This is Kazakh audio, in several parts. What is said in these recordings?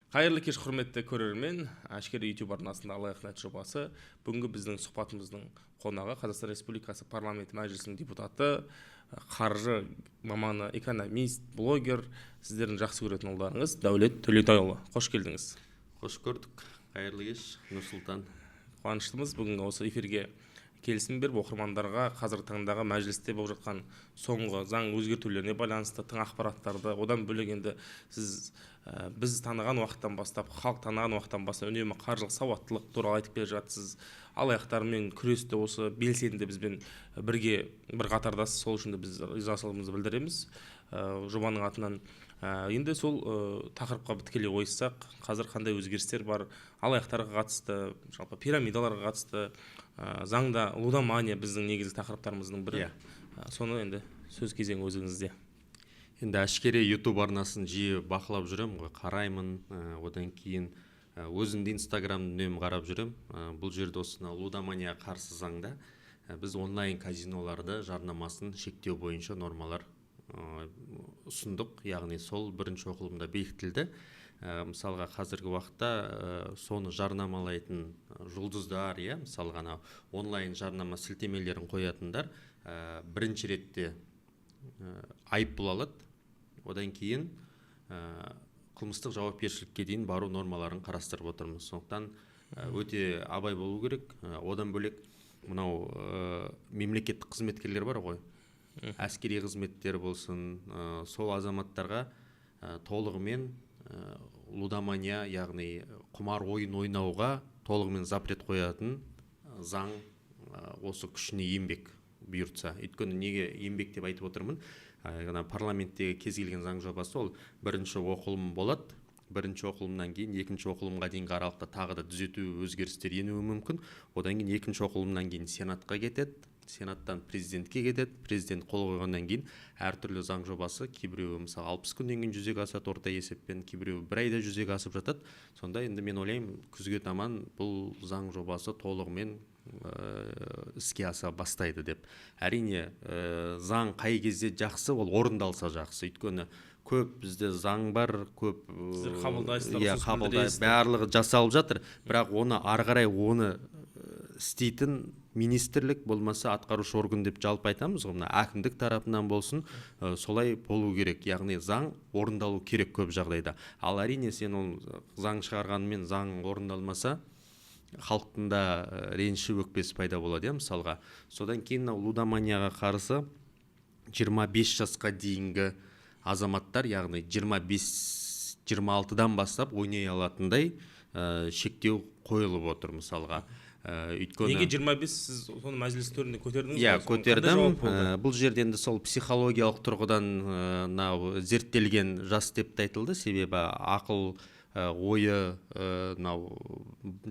Қайырлы кеш, құрметті көрермен! Әшкере YouTube арнасында «Алаяқ нет» жобасы. Бүгінгі біздің сұхбатымыздың қонағы – Қазақстан Республикасы Парламенті Мәжілісінің депутаты, қаржы маманы, экономист, блогер, сіздердің жақсы көретін ұлдарыңыз Дәулет Төлеутайұлы. Қош келдіңіз! Қош көрдік, қайырлы кеш, Нұрсұлтан! Қуаныштымыз, бүгінгі осы эфирге келісім беріп, оқырмандарға қазіргі таңдағы мәжілісте болып жатқан соңғы заң өзгертулеріне байланысты тың ақпараттарды, одан бөлек енді сіз біз таныған уақыттан бастап, халық таныған уақыттан бастап үнемі қаржылық сауаттылық туралы айтып келе жатсыз, алаяқтармен күресте осы белсенді бізбен бірге бір қатардасыз. Сол үшін де біз ризашылығымызды білдіреміз жобаның атынан. Енді сол тақырыпқа тікелей ойыссақ, қазір қандай өзгерістер бар алаяқтарға қатысты, жалпы пирамидаларға қатысты, заңда лудомания біздің негізгі тақырыптарымыздың бірі. Соны енді сөз кезегі өзіңізде. Енді Әшкере Ютуб арнасын жиі бақылап жүремін ғой, қараймын. Одан кейін өзім де Инстаграмды үнемі қарап жүремін. Бұл жерде осы мына лудоманияға қарсы заңда біз онлайн казиноларды жарнамасын шектеу бойынша нормалар ұсындық, яғни сол бірінші оқылымда бекітілді. Мысалға, қазіргі уақытта соны жарнамалайтын жұлдыздар, иә, мысалға, анау онлайн жарнама сілтемелерін қоятындар бірінші ретте айыппұл алады, одан кейін қылмыстық жауапкершілікке дейін бару нормаларын қарастырып отырмыз. Сондықтан өте абай болу керек. Одан бөлек мынау мемлекеттік қызметкерлер бар ғой, әскери қызметтер болсын, сол азаматтарға толығымен лудомания, яғни құмар ойын ойнауға толығымен запрет қоятын заң осы күшіне енбек, бұйыртса. Өйткені неге енбек деп айтып отырмын? Ана парламенттегі кез келген заң жобасы ол бірінші оқылым болады, бірінші оқылымнан кейін екінші оқылымға дейінгі аралықта тағы да түзету, өзгерістер енуі мүмкін. Одан кейін екінші оқылымнан кейін Сенатқа кетеді, Сенаттан президентке кетеді, президент қол қойғаннан кейін әртүрлі заң жобасы, кейбіреуі, мысалы, 60 күннен кейін жүзеге асады орта есеппен, кейбіреуі бір айда жүзеге асып жатады. Сонда енді мен ойлаймын, күзге таман бұл заң жобасы толығымен іске аса бастайды деп. Әрине, заң қай кезде жақсы? Ол орындалса жақсы. Өйткені көп бізде заң бар, көп. Сіздер қабылдайсыздар, иә, ұсыныс қабылдай, білдіресіздер. Барлығы жасалып жатыр, бірақ оны ары қарай оны істейтін министрлік болмаса атқарушы орган деп жалпы айтамыз ғой, мына әкімдік тарапынан болсын, солай болу керек, яғни заң орындалу керек көп жағдайда. Ал әрине, сен ол заң шығарғанымен заң орындалмаса, халықтың да реніші, өкпесі пайда болады, иә, мысалға. Содан кейін мынау лудоманияға қарсы 25 жасқа дейінгі азаматтар, яғни 25-26-дан бастап ойнай алатындай шектеу қойылып отыр, мысалға. Өйткені Неге 25? Сіз соны мәжіліс төрінде көтердіңіз Иә, ғой, соны қандай көтердім. жауап болды? Бұл жерде енді сол психологиялық тұрғыдан мынау зерттелген жас деп те айтылды, себебі ақыл ойы мынау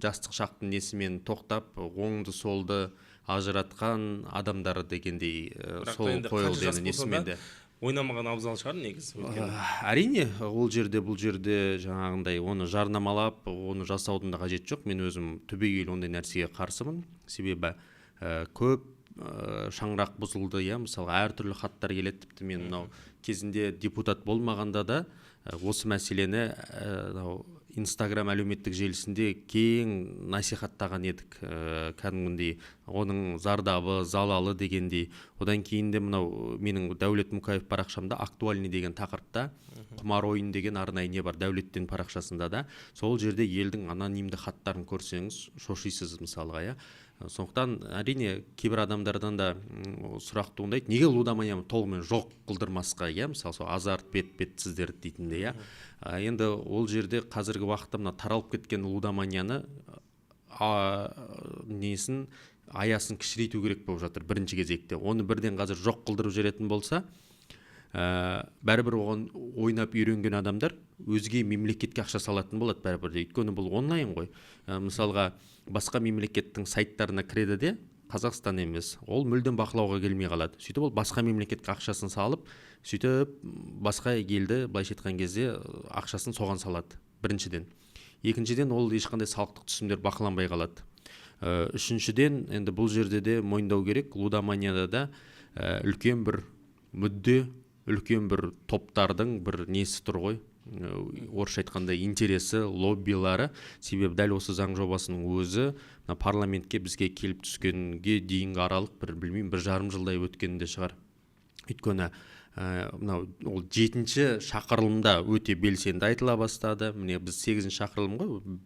жастық шақтың несімен тоқтап, оңды солды ажыратқан адамдар дегендей, Бірақ та сол енді қойылды қанша жас енді болса несімен да де. ойнамаған абзал шығар негізі, өйткені Әрине, ол жерде, бұл жерде жаңағындай оны жарнамалап, оны жасаудың да қажеті жоқ. Мен өзім түбегейлі ондай нәрсеге қарсымын, себебі көп шаңырақ бұзылды, иә, мысалға, әртүрлі хаттар келеді. Тіпті мен мынау кезінде депутат болмағанда да осы мәселені мынау Инстаграм әлеуметтік желісінде кең насихаттаған едік, кәдімгідей оның зардабы, залалы дегендей. Одан кейін де мынау менің Дәулет Мұқаев парақшамда «Актуальный» деген тақырыпта құмар ойын деген арнайы не бар, Дәулеттен парақшасында да. Сол жерде елдің анонимді хаттарын көрсеңіз, шошисыз, мысалға, иә. Сондықтан, әрине, кейбір адамдардан да сұрақ туындайды: неге лудоманияны толығымен жоқ қылдырмасқа, иә, мысалы, сол азарт бет бетсіздер дейтіндей, иә. Енді ол жерде қазіргі уақытта мына таралып кеткен лудоманияны несін, аясын кішірейту керек болып жатыр бірінші кезекте. Оны бірден қазір жоқ қылдырып жіберетін болса, бәрібір оған ойнап үйренген адамдар өзге мемлекетке ақша салатын болады бәрібір де, өйткені бұл онлайн ғой. Мысалға, басқа мемлекеттің сайттарына кіреді де, Қазақстан емес, ол мүлдем бақылауға келмей қалады. Сөйтіп ол басқа мемлекетке ақшасын салып, сөйтіп басқа елді, былайша айтқан кезде, ақшасын соған салады біріншіден. Екіншіден, ол ешқандай салықтық түсімдер бақыланбай қалады. Үшіншіден, енді бұл жерде де мойындау керек, лудоманияда да үлкен бір мүдде, үлкен бір топтардың бір несі тұр ғой. орысша айтқанда интересі, лоббилары. Себебі дәл осы заң жобасының өзі мына парламентке бізге келіп түскенге дейінгі аралық бір білмеймін 1,5 жылдай өткенде шығар. Өйткені мынау ол 7-ші шақырылымда өте белсенді айтыла бастады. Міне біз 8-ші шақырылым ғой,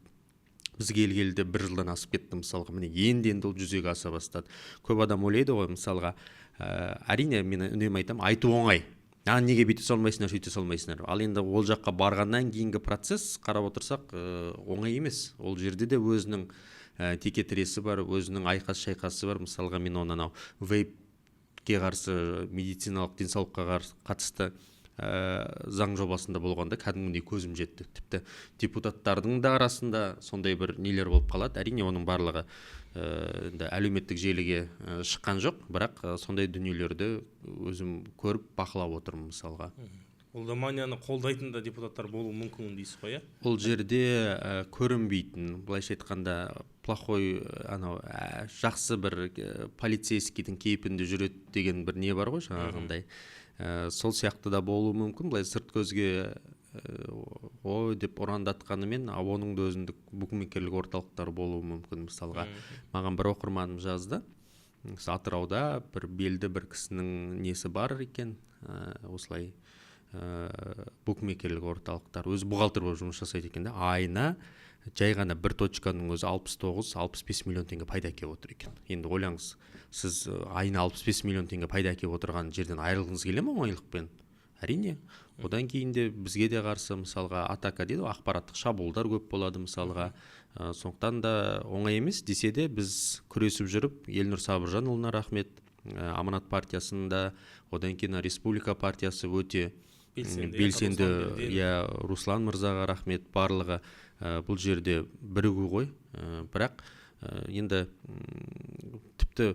біз келгелі де 1 жылдан асып кетті мысалға. Міне енді ол жүзеге аса бастады. Көп адам ойлайды ғой мысалға, әрине мен үнемі айтамын, айту оңай, неге бүйте салмайсыңдар, сөйте салмайсыңдар. Ал енді ол жаққа барғаннан кейінгі процесс қарап отырсақ, оңай емес. Ол жерде де өзінің текетіресі бар, өзінің айқас-шайқасы бар. Мысалға мен оны анау вейпке қарсы, медициналық денсаулыққа қатысты заң жобасында болғанда кәдімгідей көзім жетті. Тіпті депутаттардың да арасында сондай бір нелер болып қалады. Әрине оның барлығы енді әлеуметтік желіге шыққан жоқ, бірақ сондай дүниелерді өзім көріп бақылап отырмын мысалға. Лудоманияны қолдайтын да депутаттар болуы мүмкін дейсіз ғой, иә? Ол жерде көрінбейтін, былайша айтқанда плохой, анау жақсы бір полицейскийдің кейпінде жүреді деген бір не бар ғой жаңағындай. Сол сияқты да болуы мүмкін. Былай сырт көзге ой деп ұрандатқанымен, оның да өзіндік букмекерлік орталықтары болуы мүмкін мысалға. Маған бір оқырманым жазды, Атырауда бір белді бір кісінің несі бар екен, осылай букмекерлік орталықтар, өзі бухгалтер болып жұмыс жасайды екен да, айына жай ғана бір точканың өзі 69-65 миллион теңге пайда әкеліп отыр екен. Енді ойлаңыз, сіз айына 65 миллион теңге пайда әкеліп отырған жерден айырылғыңыз келе ме оңайлықпен? Әрине. Одан кейін де бізге де қарсы мысалға атака дейді, ақпараттық шабуылдар көп болады мысалға. Сондықтан да оңай емес десе де біз күресіп жүріп, Елнұр Сабыржанұлына рахмет, Аманат партиясында, одан кейін Республика партиясы өте белсенді, иә, Руслан мырзаға рахмет, барлығы бұл жерде бірігу ғой. Бірақ енді тіпті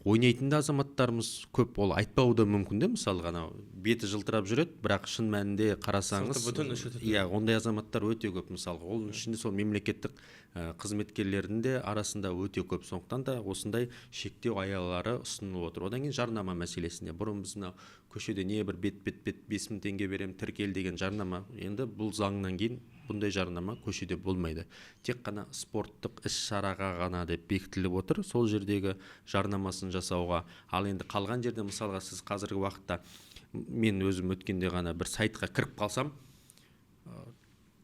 ойнайтын да азаматтарымыз көп, ол айтпауы да мүмкін де мысалға, анау беті жылтырап жүреді, бірақ шын мәнінде қарасаңыз, иә, ондай азаматтар өте көп мысалға. Оның ішінде сол мемлекеттік қызметкерлердің де арасында өте көп. Сондықтан да осындай шектеу аялары ұсынылып отыр. Одан кейін жарнама мәселесінде бұрын біз мынау көшеде не бір бет 5000 теңге берем тіркел деген жарнама, енді бұл заңнан кейін бұндай жарнама көшеде болмайды. Тек қана спорттық іс-шараға ғана деп бекітіліп отыр, сол жердегі жарнамасын жасауға. Ал енді қалған жерде мысалға сіз қазіргі уақытта, мен өзім өткенде ғана бір сайтқа кіріп қалсам,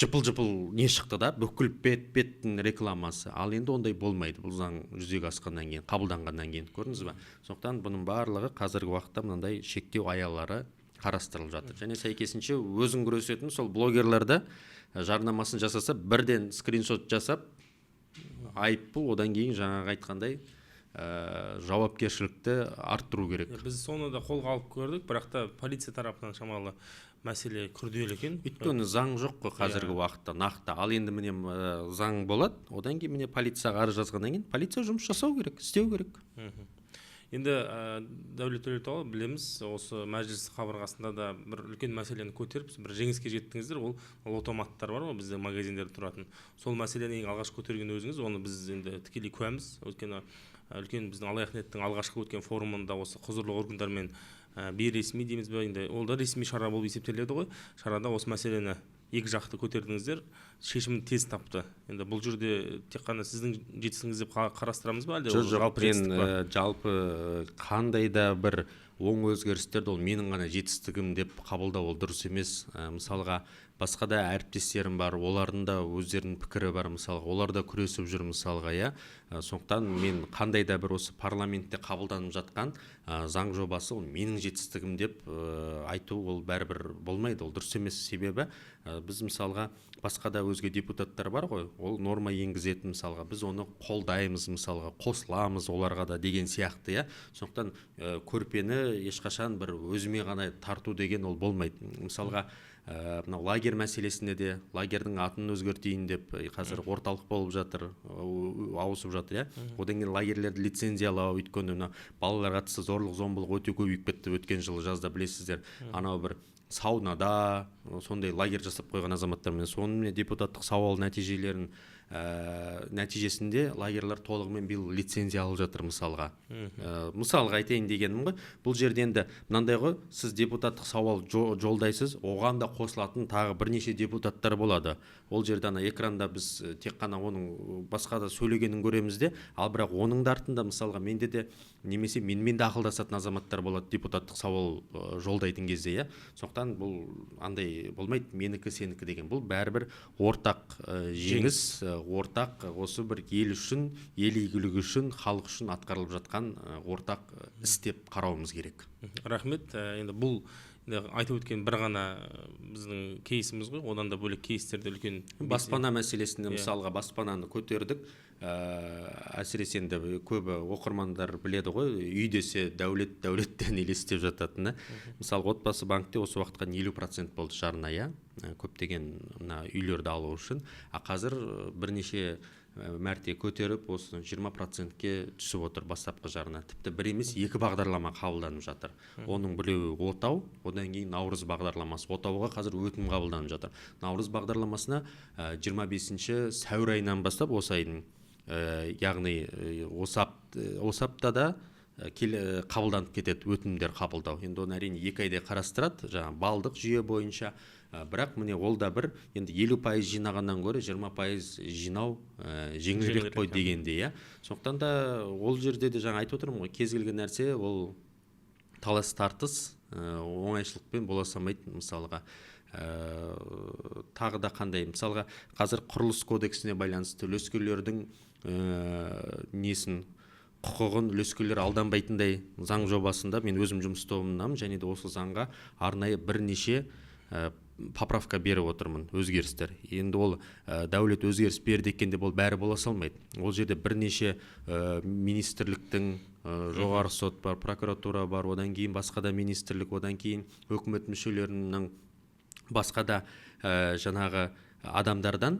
жыпыл-жыпыл не шықты да, бүкіл бет-беттің рекламасы. Ал енді ондай болмайды бұл заң жүзеге асқаннан кейін, қабылданғаннан кейін, көрдіңіз ба? Сондықтан бұның барлығы қазіргі уақытта мынандай шектеу аялары қарастырылып жатыр. Және сәйкесінше өзін күресетін сол блогерлерді жарнамасын жасаса, бірден скриншот жасап, айыппұл, одан кейін жаңағы айтқандай жауапкершілікті арттыру керек. Біз соны да қолға алып көрдік, бірақ та полиция тарапынан шамалы мәселе күрделі екен. Өйткені заң жоқ қой қазіргі уақытта нақты. Ал енді міне заң болады, одан кейін міне полицияға арыз жазғаннан кейін полиция жұмыс жасау керек, істеу керек. Енді Дәулет Төлеутайұлы, білеміз, осы мәжіліс қабырғасында да бір үлкен мәселені көтеріп, бір жеңіске жеттіңіздер. Ол лотоматтар бар ғой, бізде магазиндерде тұратын. Сол мәселені ең алғаш көтерген өзіңіз, оны біз енді тікелей куәміз. Өйткені үлкен біздің Алаяқ неттің алғашқы өткен форумында осы құзырлы органдармен бейресми дейміз бе, енді ол да ресми шара болып есептеледі ғой. Шарада осы мәселені екі жақты көтердіңіздер, шешімін тез тапты. Енді бұл жерде тек қана сіздің жетістігіңіз деп қарастырамыз ба, әлде ол жалпы жетістік па? Жалпы қандай да бір оң өзгерістерді ол менің ғана жетістігім деп қабылдау ол дұрыс емес. Мысалға басқа да әріптестерім бар, олардың да өздерінің пікірі бар, мысалға олар да күресіп жүр мысалға, иә. Сондықтан мен қандай да бір осы парламентте қабылданып жатқан заң жобасы ол менің жетістігім деп айту ол бәрібір болмайды, ол дұрыс емес. Себебі біз мысалға басқа да өзге депутаттар бар ғой, ол норма енгізетін мысалға, біз оны қолдаймыз мысалға, қосыламыз оларға да деген сияқты, иә. Сондықтан көрпені ешқашан бір өзіме ғана тарту деген ол болмайды. Мысалға мынау лагерь мәселесінде де лагердің атын өзгертейін деп қазір орталық болып жатыр, ауысып жатыр, иә. Одан кейін лагерьлерді лицензиялау, өйткені мына балаларға қатысты зорлық зомбылық өте көбейіп кетті өткен жылы жазда, білесіздер. Анау бір саунада сондай лагерь жасап қойған азаматтармен, соның міне депутаттық сауал нәтижелерін Нәтижесінде лагерьлар толығымен биыл лицензия алып жатыр мысалға. Мысалға айтайын дегенім ғой, бұл жерде енді мынандай ғой, сіз депутаттық сауал жолдайсыз, оған да қосылатын тағы бірнеше депутаттар болады. Ол жерде ана экранда біз тек қана оның басқа да сөйлегенін көреміз де, ал бірақ оның да артында мысалға менде де немесе менімен де ақылдасатын азаматтар болады депутаттық сауал жолдайтын кезде, иә. Сондықтан бұл андай болмайды, менікі сенікі деген, бұл бәрібір ортақ жеңіс, ортақ осы бір ел үшін, ел игілігі үшін, халық үшін атқарылып жатқан ортақ іс деп қарауымыз керек. Рахмет. Енді бұл айтып өткен бір ғана біздің кейсіміз ғой, одан да бөлек кейстерде үлкен баспана мәселесінде мысалға баспананы көтердік. Әсіресе енді көбі оқырмандар біледі ғой, үй десе дәулет, дәулеттен елестеп жататыны. Мысалы, отбасы банкте осы уақытқа дейін 50% болды жарна, иә, көптеген мына үйлерді алу үшін. А қазір бірнеше мәрте көтеріп, осы 20%-ке түсіп отыр бастапқы жарна. Тіпті бір емес, екі бағдарлама қабылданып жатыр. Оның біреуі Отау, одан кейін Наурыз бағдарламасы. Отауға қазір өтінім қабылданып жатыр. Наурыз бағдарламасына 25 сәуір айынан бастап осы айдың, яғни осы аптада қабылданып кетеді өтінімдер қабылдау. Енді оны әрине 2 айдай қарастырады, жаңа балдық жүйе бойынша. Бірақ міне ол да бір, енді 50% жинағаннан гөрі 20% жинау жеңілірек қой дегендей, иә. Сондықтан да ол жерде де жаңа айтып отырмын ғой, кез келген нәрсе ол талас тартыс, оңайшылықпен бола салмайды мысалға. Тағы да қандай, мысалға қазір құрылыс кодексіне байланысты үлескерлердің несін, құқығын үлескерлер алданбайтындай заң жобасында мен өзім жұмыс тобыннамын, және де осы заңға арнайы бірнеше поправка беріп отырмын, өзгерістер. Енді ол дәулет өзгеріс берді екен деп ол бәрі бола салмайды. Ол жерде бірнеше министрліктің, жоғары сот бар, прокуратура бар, одан кейін басқа да министрлік, одан кейін өкімет мүшелерінің басқа да жаңағы адамдардан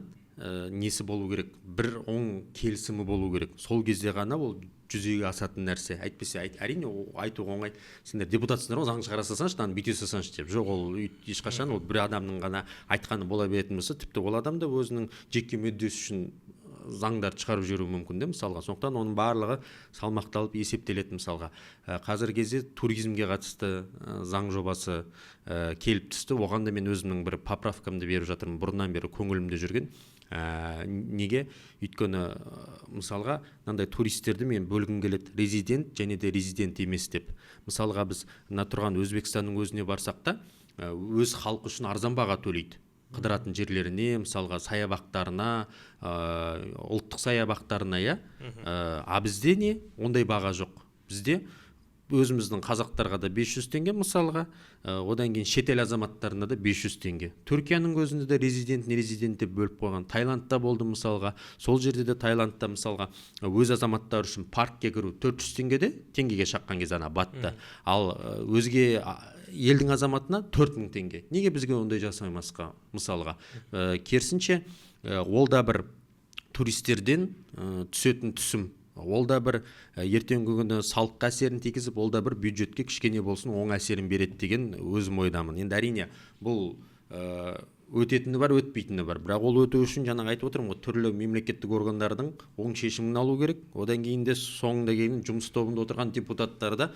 несі болу керек, бір оң келісімі болу керек. Сол кезде ғана ол жүзеге асатын нәрсе. Әйтпесе, әрине, айту оңай, сендер депутатсыңдар ғой, заң шығара салсаңшы, мынаны бүйте салсаңшы деп. Жоқ, ол ешқашан ол бір адамның ғана айтқаны бола беретін болса, тіпті ол адам да өзінің жеке мүддесі үшін заңдарды шығарып жіберуі мүмкін де мысалға. Сондықтан оның барлығы салмақталып есептеледі мысалға. Қазіргі кезде туризмге қатысты заң жобасы келіп түсті. Оған да мен өзімнің бір поправкамды беріп жатырмын, бұрыннан бері көңілімде жүрген. Неге? Өйткені мысалға мынандай туристерді мен бөлгім келеді, резидент және де резидент емес деп. Мысалға біз мына тұрған Өзбекстанның өзіне барсақ та, өз халқы үшін арзан баға төлейді. Қыдыратын жерлеріне, мысалға саябақтарына, ұлттық саябақтарына, иә. А бізде не? Ондай баға жоқ. Бізде өзіміздің қазақтарға да 500 теңге мысалға, одан кейін шетел азаматтарына да 500 теңге. Түркияның өзінде де резидент, не резидент деп бөліп қойған. Таиландта болды мысалға, сол жерде де Таиландта мысалға өз азаматтары үшін паркке кіру 400 теңгеде, теңгеге шаққан кезде ана батты. Ал өзге елдің азаматына 4000 теңге. Неге бізге ондай жасамасқа мысалға? Керісінше, ол да бір туристерден түсетін түсім. Ол да бір ертеңгі күні салыққа әсерін тигізіп, ол да бір бюджетке кішкене болсын оң әсерін береді деген өзім ойдамын. Енді әрине бұл өтетіні бар, өтпейтіні бар. Бірақ ол өту үшін жаңағы айтып отырмын ғой, түрлі мемлекеттік органдардың оң шешімін алу керек. Одан кейін де соңында келген жұмыс тобында отырған депутаттар да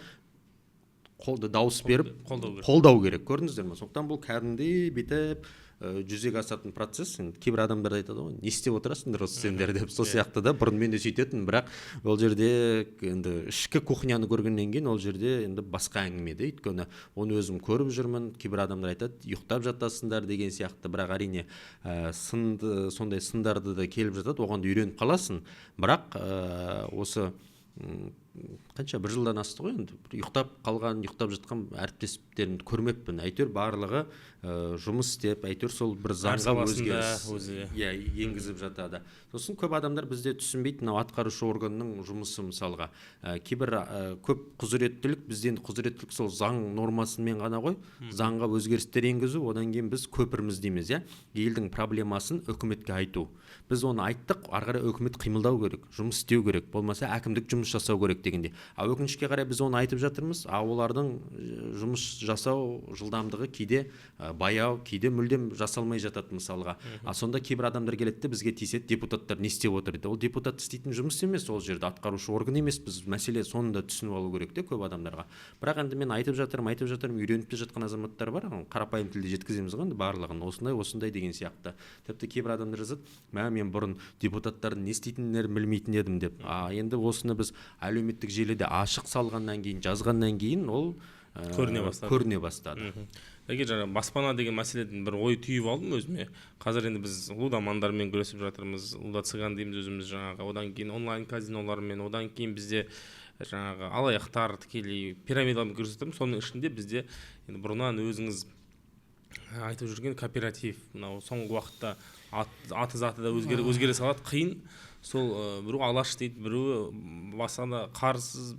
қолды дауыс беріп қолдау керек. Қолдау керек. Көрдіңіздер ме? Сондықтан бұл кәдімгідей бүйтіп жүзеге асатын процесс. Енді кейбір адамдар айтады ғой, не істеп отырасыңдар осы сендер деп. Сол сияқты да бұрын мен де сөйтетінмін, бірақ ол жерде енді ішкі кухняны көргеннен кейін ол жерде енді басқа әңгіме де, өйткені оны өзім көріп жүрмін. Кейбір адамдар айтады, ұйықтап жатасыңдар деген сияқты, бірақ әрине, сондай сындарды да келіп жатады, оған да үйреніп қаласың. Бірақ осы қанша бір жылдан асты ғой енді, бір ұйықтап қалған, ұйықтап жатқан әріптестерімді көрмеппін. Әйтеуір барлығы жұмыс істеп, әйтеуір сол бір заңға саласында өзгеріс, өзі. Иә, енгізіп жатады. Сосын көп адамдар бізде түсінбейді, мынау атқарушы органның жұмысы мысалға. Кейбір көп құзыреттілік, бізде енді құзыреттілік сол заң нормасымен ғана ғой. Заңға өзгерістер енгізу, одан кейін біз көпірміз дейміз, иә. Елдің проблемасын үкіметке айту. Біз оны айттық, ары қарай үкімет қимылдау керек, жұмыс істеу керек, болмаса әкімдік жұмыс жасау керек дегенде. А өкінішке қарай біз оны айтып жатырмыз, а олардың жұмыс жасау жылдамдығы кейде Баяу, кейде мүлдем жасалмай жатады мысалға. А сонда кейбір адамдар келеді де, бізге тиіседі: «Депутаттар не істеп отыр?» – дейді. Ол депутат істейтін жұмыс емес, ол жерде атқарушы орган емес біз. Мәселе соны да түсініп алу керек те көп адамдарға. Бірақ енді мен айтып жатырмын, айтып жатырмын, үйреніп те жатқан азаматтар бар. Қарапайым тілде жеткіземіз ғой енді барлығын, осындай, осындай деген сияқты. Тіпті кейбір адамдар жазады: «Мә, мен бұрын депутаттардың не істейтіндерін білмейтін едім», – деп. А енді осыны біз әлеуметтік желіде ашық салғаннан кейін, жазғаннан кейін ол көріне бастады. Көріне бастады. Әке, жаңа баспана деген мәселеден бір ой түйіп алдым өзіме. Қазір енді біз лудомандармен күресіп жатырмыз, лудоцыган дейміз өзіміз жаңағы, одан кейін онлайн казинолармен, одан кейін бізде жаңағы алаяқтар, тікелей пирамидамен күресіп жатырмыз. Соның ішінде бізде енді бұрыннан өзіңіз айтып жүрген кооператив, мынау соңғы уақытта аты заты да өзгере салады, қиын. Сол біреу «Алаш» дейді, біреуі басқа қарызсыз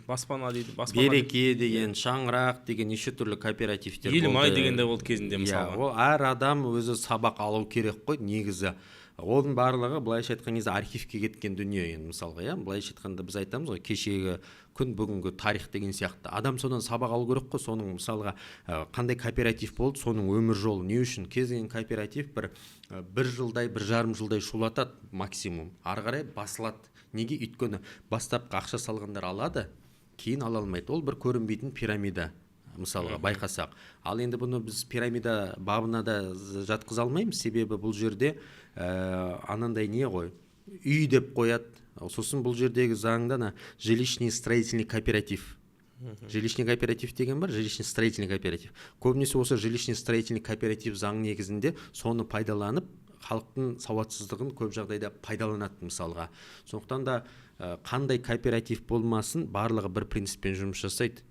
баспана дейді, баспана. «Береке» деген, «Шаңырақ» деген, неше түрлі кооперативтер. «Елімай» деген де болды кезінде мысалға. Ол әр адам өзі сабақ алу керек қой негізі. Оның барлығы, былайша айтқан кезде, архивке кеткен дүние енді мысалға, иә. Былайша айтқанда, біз айтамыз ғой, кешегі күн, бүгінгі тарих деген сияқты. Адам содан сабақ алу керек қой. Соның мысалға қандай кооператив болды, соның өмір жолы не үшін? Кез келген кооператив бір жылдай, 1,5 жылдай шулатады максимум, ары қарай басылады. Неге? Өйткені бастапқы ақша салғандар алады, кейін ала алмайды. Ол бір көрінбейтін пирамида мысалға, байқасақ. Ал енді бұны біз пирамида бабына да жатқыза алмаймыз, себебі бұл жерде анандай не ғой, үй деп қояды. Сосын бұл жердегі заңда ана жилищный строительный кооператив, жилищный кооператив деген бар, жилищный строительный кооператив. Көбінесе осы жилищный строительный кооператив заң негізінде соны пайдаланып, халықтың сауатсыздығын көп жағдайда пайдаланады мысалға. Сондықтан да қандай кооператив болмасын, барлығы бір принциппен жұмыс жасайды.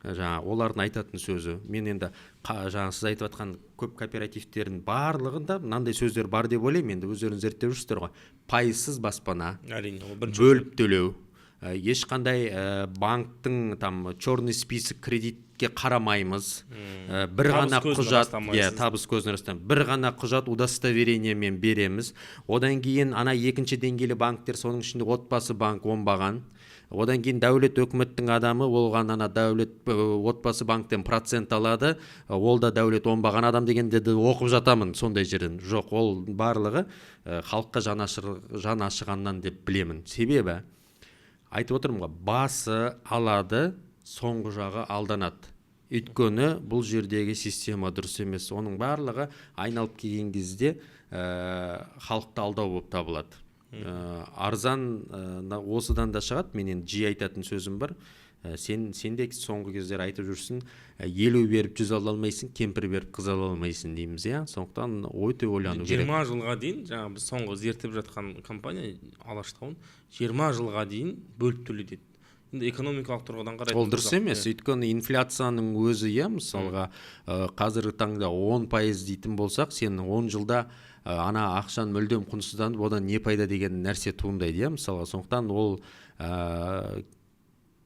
Жаңа олардың айтатын сөзі, мен енді жаңа сіз айтып жатқан көп кооперативтердің барлығында мынандай сөздер бар деп ойлаймын. Енді өздеріңіз зерттеп жүрсіздер ғой: пайызсыз баспана, Әрине, ол бірінші. бөліп төлеу, ешқандай банктың там черный список кредитке қарамаймыз, бір Табыс ғана көзін құжат, растамайсыз. Иә, табыс көзін растамай, бір ғана құжат, удостоверениемен береміз. Одан кейін ана екінші деңгейлі банктер, соның ішінде Отбасы банк оңбаған. Одан кейін Дәулет өкіметтің адамы болған, ана Дәулет Отбасы банктен процент алады, ол да Дәулет оңбаған адам дегенде де оқып жатамын сондай жерден. Жоқ, ол барлығы халыққа жан ашығаннан деп білемін. Себебі айтып отырмын ғой, басы алады, соңғы жағы алданады. Өйткені бұл жердегі система дұрыс емес. Оның барлығы айналып келген кезде халықты алдау болып табылады. Арзан осыдан да шығады. Мен енді жиі айтатын сөзім бар. Сен де соңғы кездері айтып жүрсің: 50 беріп 100 ала алмайсың, кемпір беріп қыз ала алмайсың дейміз, иә. Сондықтан өте ойлану керек. 20 жылға дейін, жаңағы біз соңғы зерттеп жатқан компания Алаштаун 20 жылға дейін бөліп төле дейді. Енді экономикалық тұрғыдан қарайтын Ол дұрыс болсақ, емес, өйткені инфляцияның өзі, иә, мысалға, қазіргі таңда 10% дейтін болсақ, сен 10 жылда ана ақшаң мүлдем құнсызданып, одан не пайда деген нәрсе туындайды, иә, мысалға. Сондықтан ол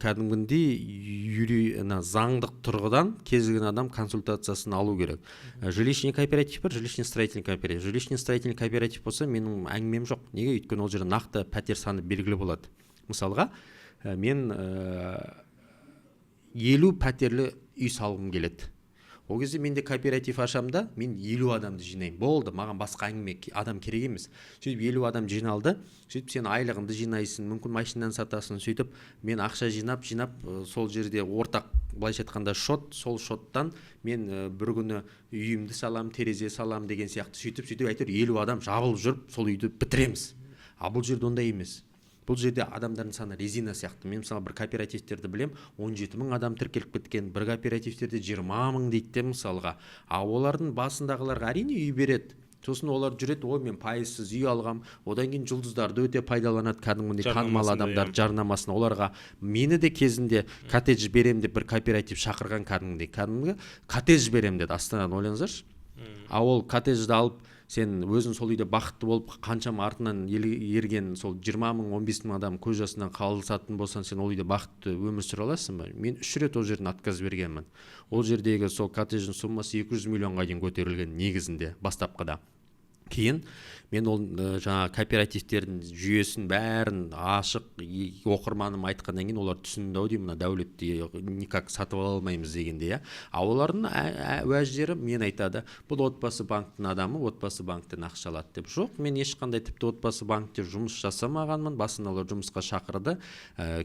кәдімгідей ана заңдық тұрғыдан кез келген адам консультациясын алу керек. Жилищный кооператив бар, жилищный строительный кооператив. Жилищный строительный кооператив болса, менің әңгімем жоқ. Неге? Өйткені ол жерде нақты пәтер саны белгілі болады. Мысалға, мен 50 пәтерлі үй салғым келеді. Ол кезде менде кооператив ашамын да, мен 50 адамды жинаймын, болды, маған басқа әңгіме, адам керек емес. Сөйтіп 50 адам жиналды. Сөйтіп сен айлығыңды жинайсың, мүмкін, машинаны сатасың. Сөйтіп мен ақша жинап жинап, сол жерде ортақ, былайша айтқанда, шот, сол шоттан мен бір күні үйімді салам, терезе салам деген сияқты. Сөйтіп сөйтіп әйтеуір 50 адам жабылып жүріп сол үйді бітіреміз. А бұл жерде ондай емес, бұл жерде адамдардың саны резина сияқты. Мен мысалы бір кооперативтерді білем, 17 мың адам тіркеліп кеткен, бір кооперативтерде 20 мың дейді де мысалға. А олардың басындағыларға, әрине, үй береді. Сосын олар жүреді: «Ой, мен пайызсыз үй алғам». Одан кейін жұлдыздарды өте пайдаланады, кәдімгідей танымал Жарнамасында, адамдар иә. жарнамасын. Оларға мені де кезінде коттедж берем деп бір кооператив шақырған. Кәдімгідей, кәдімгі коттедж берем деді Астанадан, ойлаңыздаршы. А ол коттеджді алып, сен өзің сол үйде бақытты болып, қаншама артынан ерген сол 20 мың, 15 мың адам көз жасынан қалысатын болсаң, сен ол үйде бақытты өмір сүре аласың ба? Мен үш рет ол жерден отказ бергенмін. Ол жердегі сол коттедждің суммасы 200 миллионға дейін көтерілген негізінде бастапқыда. Кейін мен ол жаңа кооперативтердің жүйесін бәрін ашық оқырманым айтқаннан кейін олар түсінді ау деймін, мына Дәулетті никак сатып ала алмаймыз дегенде, иә. А олардың уәждері мен айтады, бұл Отбасы банктің адамы, Отбасы банктен ақша алады деп. Жоқ, мен ешқандай тіпті Отбасы банкте жұмыс жасамағанмын. Басында олар жұмысқа шақырды,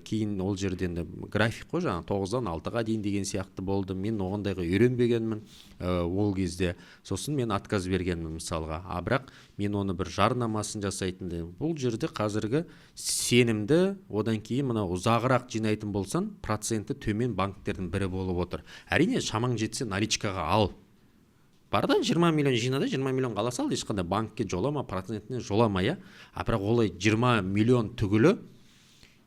кейін ол жерде енді график қой, жаңағы 9-дан 6-ға дейін деген сияқты болды. Мен ондайға үйренбегенмін ол кезде. Сосын мен отказ бергенмін мысалға. А бірақ мен оны бір жарнамасын жасайтындай. Бұл жерде қазіргі сенімді, одан кейін мына ұзағырақ жинайтын болсаң, проценті төмен банктердің бірі болып отыр. Әрине, шамаң жетсе, наличкаға ал. Бар да 20 миллион жина да, 20 миллионға ала сал, ешқандай банкке жолама, процентіне жолама, иә. А бірақ олай 20 миллион түгілі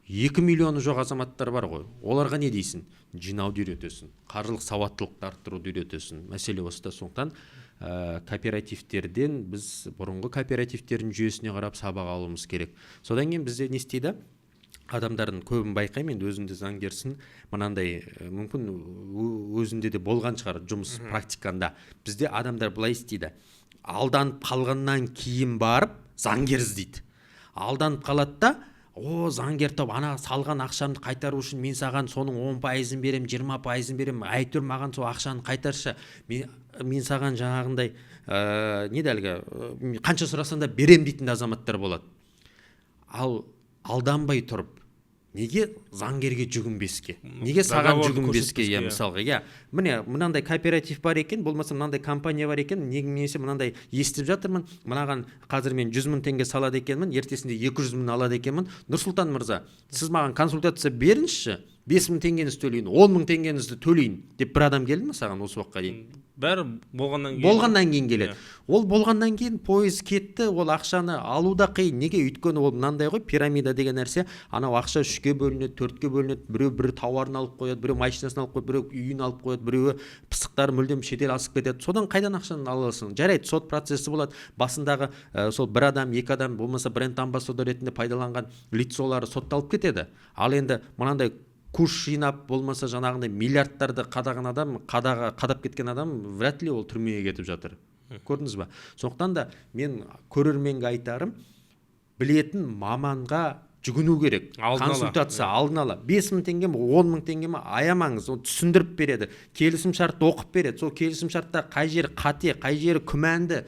2 миллионы жоқ азаматтар бар ғой. Оларға не дейсің? Жинауды үйретесің, қаржылық сауаттылықты арттыруды үйретесің. Мәселе осыда. Сондықтан кооперативтерден біз бұрынғы кооперативтердің жүйесіне қарап сабақ алуымыз керек. Содан кейін бізде не істейді? Адамдардың көбін байқаймын, енді өзің де заңгерсің, мынандай, мүмкін өзінде де болған шығар жұмыс практиканда. Бізде адамдар былай істейді: алданып қалғаннан кейін барып заңгер іздейді. Алданып қалады да, о, заңгер тауып, ана салған ақшамды қайтару үшін мен саған соның 10%-ын беремін, 20%-ын беремін, әйтеуір маған сол ақшаны қайтаршы, мен саған жаңағындай не еді әлгі, қанша сұрасаң да беремін дейтін де азаматтар болады. Ал алданбай тұрып неге заңгерге жүгінбеске, неге саған Договорды жүгінбеске? көрсетпеске, Иә, иә. мысалға, иә, міне, мынандай кооператив бар екен, болмаса мынандай компания бар екен, немесе мынандай естіп жатырмын, мынаған қазір мен 100 000 теңге салады екенмін, ертесінде 200 000 алады екенмін. Нұрсұлтан мырза, сіз маған консультация беріңізші, 5000 теңгеңізді төлейін, 10 000 теңгеңізді төлейін деп бір адам келді ме саған осы уақытқа дейін? Бәрі болғаннан кейін. Болғаннан кейін келеді. Ол болғаннан кейін пойыз кетті, ол ақшаны алу да қиын. Неге? Өйткені ол мынандай ғой, пирамида деген нәрсе. Анау ақша үшке бөлінеді, төртке бөлінеді. Біреу бір тауарын алып қояды, біреу машинасын алып қояды, біреу үйін алып қояды, біреуі пысықтары мүлдем шетел асып кетеді. Содан қайдан ақшаны ала аласың? Жарайды, сот процесі болады. Басындағы сол бір адам, екі адам, болмаса бренд амбассадор ретінде пайдаланған лицолары сотталып кетеді. Ал енді мынандай күш жинап, болмаса жаңағындай миллиардтарды қадаған адам, қадаға қадап кеткен адам вряд ли ол түрмеге кетіп жатыр. Көрдіңіз ба? Сондықтан да мен көрерменге айтарым, білетін маманға жүгіну керек. Алдын ала. Консультация алдын ала. 5000 теңге ме, 10 000 теңге ме, аямаңыз, оны түсіндіріп береді, келісім шартты оқып береді. Сол келісім шартта қай жері қате, қай жері күмәнді,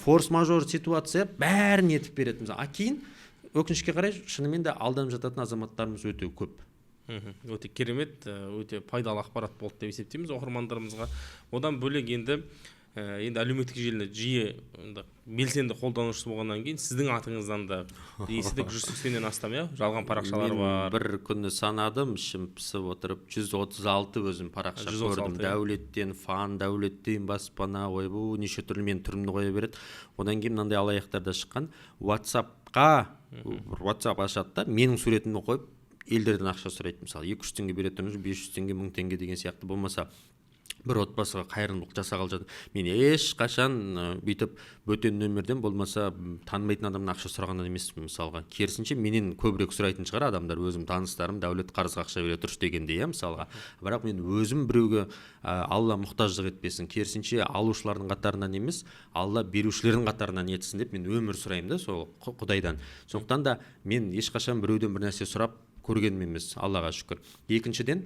форс мажор ситуация, бәрін етіп береді. Мысалы, а кейін өкінішке қарай шынымен де алданып жататын азаматтарымыз өте көп. Өте керемет, өте пайдалы ақпарат болды деп есептейміз оқырмандарымызға. Одан бөлек енді әлеуметтік желіні жиі енді белсенді қолданушысы болғаннан кейін сіздің атыңыздан да естідік, 180-нен астам, иә, жалған парақшалар Мен бар. бір күні санадым, ішім пысып отырып, 136 өзім парақша 136, көрдім. иә. Дәулеттен фан, Дәулеттен баспана, ойбу, неше түрлі менің түрімді қоя береді. Одан кейін мынандай алаяқтар да шыққан. WhatsAppқа бір WhatsApp ашады да, менің суретімді қойып елдерден ақша сұрайды. Мысалы, 200 теңге бере тұрыңыз, 500 теңге, 1000 теңге деген сияқты. Болмаса бір отбасыға қайырымдылық жасағалы жатыр. Мен ешқашан бүйтіп бөтен нөмірден, болмаса танымайтын адамнан ақша сұраған емеспін мысалға. Керісінше, менен көбірек сұрайтын шығар адамдар, өзім таныстарым, Дәулет, қарызға ақша бере тұршы дегендей, иә, мысалға. Бірақ мен өзім біреуге, Алла мұқтаждық етпесін, керісінше алушылардың қатарынан емес, Алла берушілердің қатарынан етсін деп мен өмір сұраймын да сол Құдайдан. Сондықтан да мен ешқашан біреуден бір нәрсе сұрап көргенім емес, Аллаға шүкір. Екіншіден,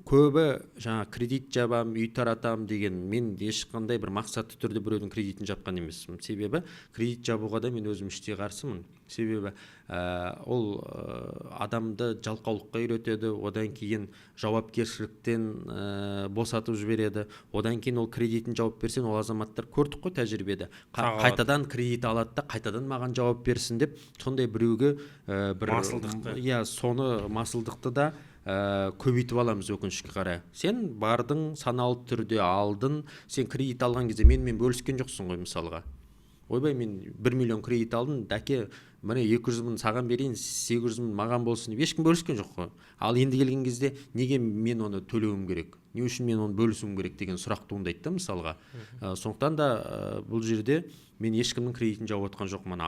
көбі жаңа кредит жабам, үй таратам деген, мен ешқандай бір мақсатты түрде біреудің кредитін жапқан емеспін. Себебі кредит жабуға да мен өзім іштей қарсымын. Себебі ол адамды жалқаулыққа үйретеді, одан кейін жауапкершіліктен босатып жібереді. Одан кейін ол кредитін жауап берсең, ол азаматтар, көрдік қой тәжірибеде, Тағы алады. қайтадан кредит алады да, қайтадан маған жауап берсін деп, сондай біреуге бір Масылдықты. Иә, соны масылдықты да көбейтіп аламыз өкінішке қарай. Сен бардың, саналы түрде алдың, сен кредит алған кезде менімен бөліскен жоқсың ғой мысалға. Ойбай, мен 1 миллион кредит алдым, дәке, міне 200 мың саған берейін, 800 мың маған болсын деп ешкім бөліскен жоқ қой. Ал енді келген кезде неге мен оны төлеуім керек, не үшін мен оны бөлісуім керек деген сұрақ туындайды да мысалға. Сондықтан да бұл жерде мен ешкімнің кредитін жауып отқан жоқпын.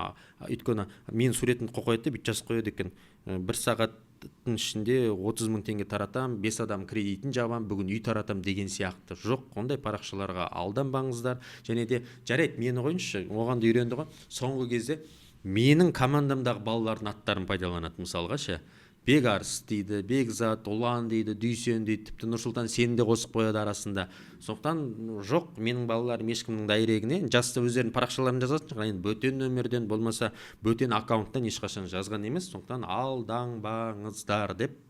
Өйткені менің суретімді қойып қояды да, бүйтіп жазып қояды екен. Бір сағат сағаттың ішінде 30 мың теңге таратам, 5 адам кредитін жабам, бүгін үй таратам деген сияқты. Жоқ, ондай парақшаларға алданбаңыздар. Және де жарайды, мені қойыңызшы, оған да үйренді ғой. Соңғы кезде менің командамдағы балалардың аттарын пайдаланады, мысалға ше. Бекарыс дейді, Бекзат, Ұлан дейді, Дүйсен дейді, тіпті Нұрсұлтан сені де қосып қояды арасында. Сондықтан жоқ, менің балаларым ешкімнің дайрегіне жазса, өздерінің парақшаларын жазатын шығар, енді бөтен нөмірден болмаса бөтен аккаунттан ешқашан жазған емес. Сондықтан алданбаңыздар деп,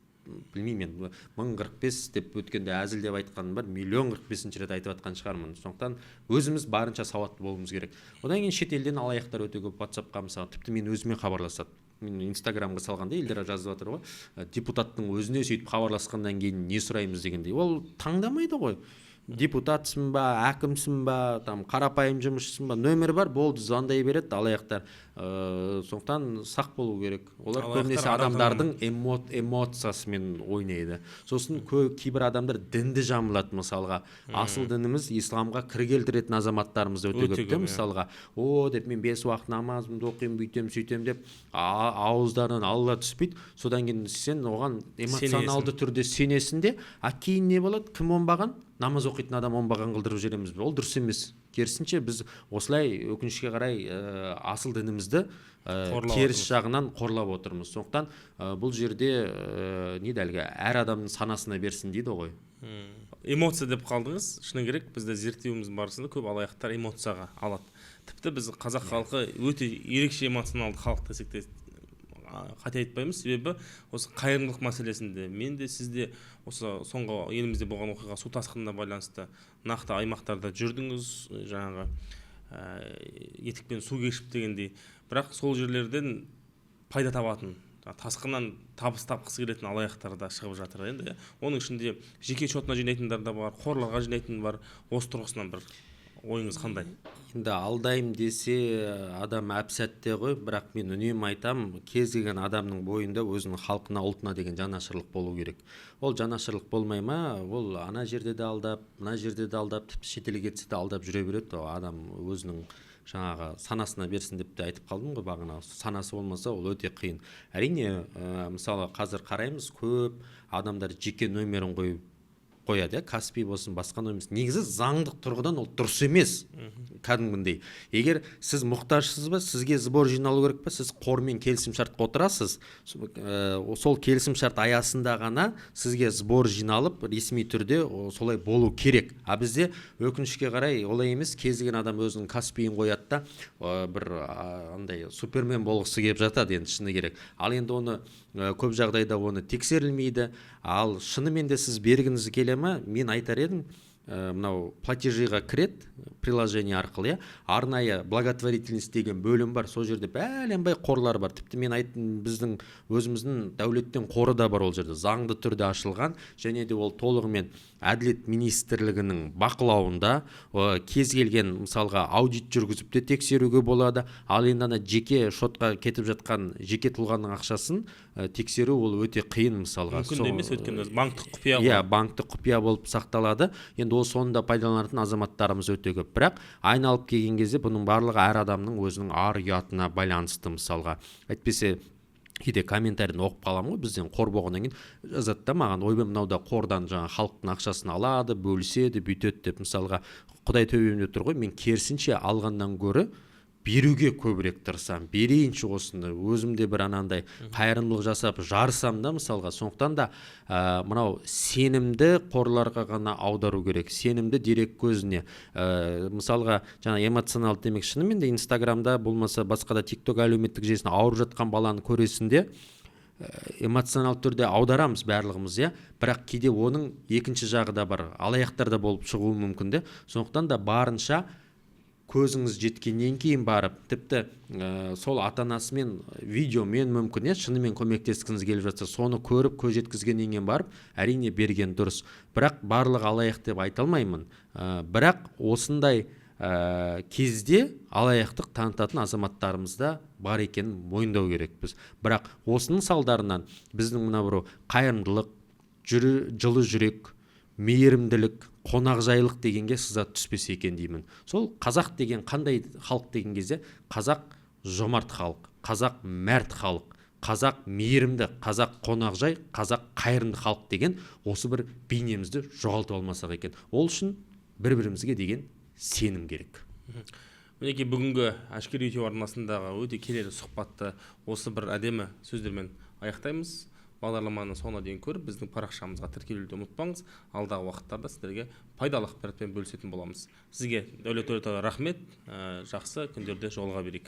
білмеймін мен, 1045 деп өткенде әзілдеп айтқаным бар, 1 045-ші рет айтып жатқан шығармын. Сондықтан өзіміз барынша сауатты болуымыз керек. Одан кейін шетелден алаяқтар өте көп ватсапқа, мысалы, тіпті мен өзіме хабарласады. Мен инстаграмға салғанда елдер жазып жатыр ғой, депутаттың өзіне сөйтіп хабарласқаннан кейін не сұраймыз дегендей. Ол таңдамайды ғой, депутатсың ба, әкімсің ба, там қарапайым жұмысшысың ба, нөмір бар, болды, звондай береді алаяқтар. Сондықтан сақ болу керек. Олар Алаяқтар көбінесе адам адамдардың эмоциясымен ойнайды. Сосын кейбір адамдар дінді жамылады, мысалға, асыл дініміз исламға кір келтіретін азаматтарымыз да өте Өте көп те. көп, иә. Мысалға, о деп, мен бес уақыт намазымды оқимын, бүйтемін, сөйтемін деп, ауыздарынан Алла түспейді. Содан кейін сен оған эмоционалды түрде сенесің де, а кейін не болады? Кім оңбаған? Намаз оқитын адам оңбаған қылдырып жібереміз. Ол дұрыс емес. Керісінше, біз осылай, өкінішке қарай, асыл дінімізді Қорлап теріс отырмыз. жағынан қорлап отырмыз. Сондықтан бұл жерде не еді, әлгі әр адамның санасына берсін дейді ғой. Эмоция деп қалдыңыз. Шыны керек, бізде зерттеуіміз барысында көп алаяқтар эмоцияға алады. Тіпті біз, қазақ халқы, өте ерекше эмоционалды халық десек те қате айтпаймыз. Себебі осы қайырымдылық мәселесінде мен де, сіз де осы соңғы елімізде болған оқиға, су тасқынына байланысты нақты аймақтарда жүрдіңіз, жаңағы етікпен су кешіп дегендей. Бірақ сол жерлерден пайда табатын, тасқыннан табыс тапқысы келетін алаяқтар да шығып жатыр енді, иә. Оның ішінде жеке шотына жинайтындар да бар, қорларға жинайтын бар. Осы тұрғысынан бір ойыңыз қандай? Енді алдайым десе, адам әп сәтте ғой. Бірақ мен үнемі айтам, кез келген адамның бойында өзінің халқына, ұлтына деген жанашырлық болу керек. Ол жанашырлық болмай ма, ол ана жерде де алдап, мына жерде де алдап, тіпті шетелге кетсе де алдап жүре береді. Ол адам өзінің жаңағы санасына берсін деп те айтып қалдым ғой бағана. Санасы болмаса, ол өте қиын, әрине. Мысалы, қазір қараймыз, көп адамдар жеке нөмірін қойып қояды, иә, Каспи болсын, басқа нөмір. Негізі заңдық тұрғыдан ол дұрыс емес кәдімгідей. Егер сіз мұқтажсыз ба, сізге сбор жиналу керек па, сіз қормен келісімшартқа отырасыз. Сол келісімшарт аясында ғана сізге сбор жиналып, ресми түрде солай болу керек. А бізде, өкінішке қарай, олай емес. Кез келген адам өзінің Каспиін қояды да, бір андай супермен болғысы келіп жатады енді, шыны керек. Ал енді оны көп жағдайда оны тексерілмейді. Ал шынымен де сіз бергіңіз келе ма, мен айтар едім, мынау платежиға кіреді приложение арқылы, иә, арнайы благотворительность деген бөлім бар. Сол жерде бәленбай қорлар бар. Тіпті мен айттым, біздің өзіміздің Дәулеттен қоры да бар ол жерде, заңды түрде ашылған және де ол толығымен Әділет министрлігінің бақылауында. Кез келген, мысалға, аудит жүргізіп те тексеруге болады. Ал енді ана жеке шотқа кетіп жатқан жеке тұлғаның ақшасын тексеру ол өте қиын, мысалға. Мүмкін де емес, өйткені банктік құпия ғой. Иә, банктік құпия болып сақталады. Енді ол соны да пайдаланатын азаматтарымыз өте көп. Бірақ айналып келген кезде бұның барлығы әр адамның өзінің ар ұятына байланысты, мысалға. Әйтпесе кейде комментарийін оқып қаламын ғой, бізден қор болғаннан кейін жазады да маған: «Ойбай, мынау да қордан жаңағы халықтың ақшасын алады, бөліседі, бүйтеді», – деп. Мысалға, құдай төбемде тұр ғой, мен керісінше алғаннан гөрі беруге көбірек тырысамын. Берейінші осыны, өзім де бір анандай қайырымдылық жасап жарысам да, мысалға. Сондықтан да мынау сенімді қорларға ғана аудару керек, сенімді дерек көзіне. Мысалға, жаңа эмоционалды демек, шынымен де инстаграмда болмаса басқа да Тик Ток әлеуметтік желісінде ауырып жатқан баланы көресің де, эмоционалды түрде аударамыз барлығымыз, иә. Бірақ кейде оның екінші жағы да бар, алаяқтар да болып шығуы мүмкін де. Сондықтан да барынша көзіңіз жеткеннен кейін барып, тіпті сол ата анасымен видеомен мүмкін, иә, шынымен көмектескіңіз келіп жатса, соны көріп, көз жеткізгеннен кейін барып, әрине, берген дұрыс. Бірақ барлығы алаяқ деп айта алмаймын. Бірақ осындай кезде алаяқтық танытатын азаматтарымыз да бар екенін мойындау керекпіз. Бірақ осының салдарынан біздің мына бір қайырымдылық, жылы жүрек, мейірімділік, қонақжайлық дегенге сызат түспесе екен деймін. Сол қазақ деген қандай халық деген кезде, қазақ жомарт халық, қазақ мәрт халық. Қазақ мейірімді, қазақ қонақжай, қазақ қайырымды халық деген осы бір бейнемізді жоғалтып алмасақ екен. Ол үшін бір бірімізге деген сенім керек. Мінекей, бүгінгі Әшкере YouTube арнасындағы өте келелі сұхбатты осы бір әдемі сөздермен аяқтаймыз. Бағдарламаны соңына дейін көріп, біздің парақшамызға тіркелуді ұмытпаңыз. Алдағы уақыттарда сіздерге пайдалы ақпаратпен бөлісетін боламыз. Сізге, Дәулет Дәулетұлы, рахмет. Жақсы күндерде жолыға берейік.